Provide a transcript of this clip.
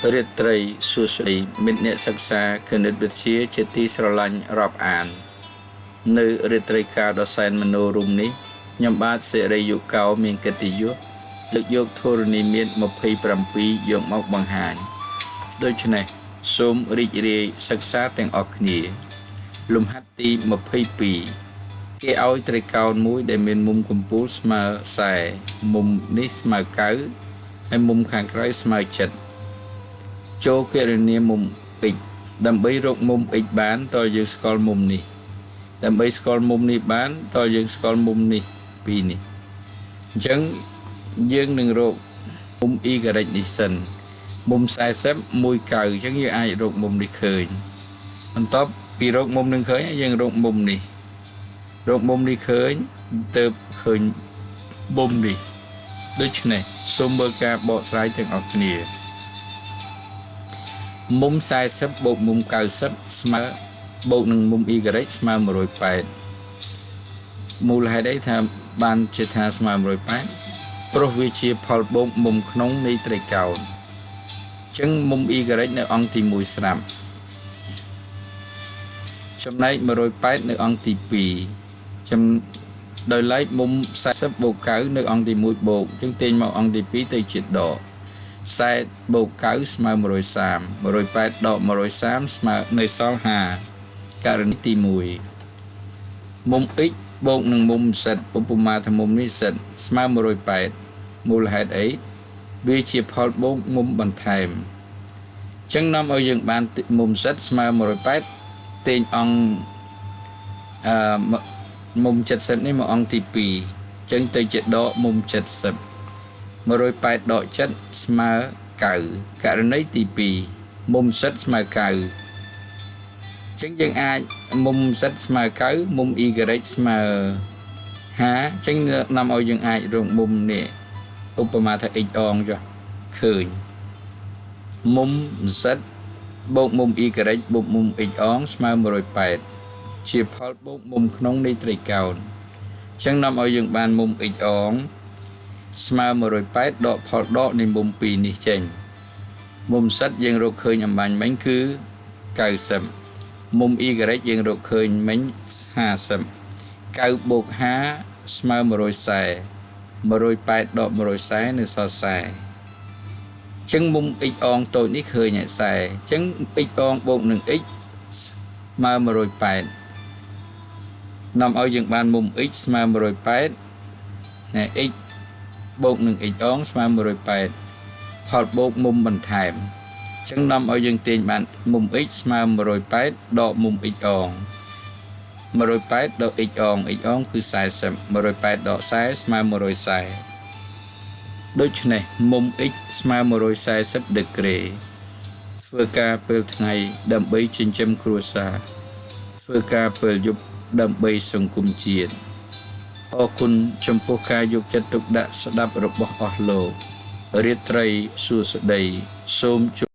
រាត្រីសួស្តីមិត្តអ្នកសិក្សាគណិតវិទ្យាជាទីស្រឡាញ់រាប់អាន នៅរាត្រីកាលដ៏សែនមនោរម្យនេះខ្ញុំបាទសិរីយុកោមានកិត្តិយសលើកយកធរណីមាត្រ27យកមកបង្ហាញដូច្នេះសូមរីករាយសិក្សាទាំងអស់គ្នា លំហាត់ទី22គេឲ្យត្រីកោណមួយដែលមានមុំកំពូលស្មើ40មុំនេះស្មើ9ហើយមុំខាងក្រៅស្មើ7ចូលគណនាមុំ x ដើម្បីរកមុំ x បានតើយើងស្គាល់មុំនេះដើម្បីស្គាល់មុំនេះបានតើយើងស្គាល់មុំនេះពីរនេះអញ្ចឹងយើងនឹងរកមុំ y នេះសិនមុំ40 1 9អញ្ចឹងយើងអាចរកមុំនេះឃើញបន្ទាប់ពីរកមុំនឹងឃើញយើងរកមុំនេះរកមុំនេះឃើញទៅឃើញមុំនេះដូច្នេះសូមមើលការបកស្រាយទាំងអស់គ្នាមុំ40បូកមុំ90ស្មើបូកនឹងមុំ y ស្មើ180មូលហេតុអីថាបានជាថាស្មើ180ព្រោះវាជាផលបូកមុំក្នុងនៃត្រីកោណអញ្ចឹងមុំ y នៅអង្គទី1ស្រាប់ចំណែក180នៅអង្គទី2ចំដោយឡែកមុំ40បូក9នៅអង្គទី1បូកអញ្ចឹងទាញមកអង្គទី2ទៅជាដក40បូក9ស្មើ130 180ដក130ស្មើនៅសល់5ករណីទី1មុំ x បូកនឹងមុំ z ឧបមាថាមុំនេះ z ស្មើ180មូលហេតុអីវាជាផលបូកមុំបន្ថែមអញ្ចឹងនាំឲ្យយើងបានមុំ z ស្មើ180ទាញអង្គអឺមុំ70នេះមកអង្គទី2អញ្ចឹងទៅជាដកមុំ70 180ដក7ស្មើ9ករណីទី2មុំ z ស្មើ9អញ្ចឹងយើងអាចមុំ z ស្មើ9មុំ y ស្មើ5អញ្ចឹងនាំឲ្យយើងអាចរកមុំនេះឧបមាថា x អងចុះឃើញមុំ z បូកមុំ y បូកមុំ x អងស្មើ180ជាផលបូកមុំក្នុងនៃត្រីកោណអញ្ចឹងនាំឲ្យយើងបានមុំ x អងស្មើ180ដកផលដកនៃមុំ2នេះចេញមុំ z យើងរកឃើញអំបញ្ញមិញគឺ90មុំ y យើងរកឃើញមិញ50 9បូក5ស្មើ140 180ដក140នៅសល់40ចឹងមុំ x អងតូចនេះឃើញ40អញ្ចឹង x អងបូកនឹង x ស្មើ180នាំឲ្យយើងបានមុំ x ស្មើ180ណែ x បូកនឹង x អងស្មើ180ផលបូកមុំបន្ថែមអញ្ចឹងនាំឲ្យយើងទាញបានមុំ x ស្មើ180ដកមុំ x អង180ដក x អង x អងគឺ40 180ដក40ស្មើ140ដូច្នេះមុំ x ស្មើ140ដឺក្រេធ្វើការពេលថ្ងៃដើម្បីចិញ្ចឹមគ្រួសារធ្វើការពេលយប់ដើម្បីសង្គមជាតិអរគុណចំពោះការយកចិត្តទុកដាក់ស្ដាប់របស់អស់លោករាត្រីសួស្តីសូម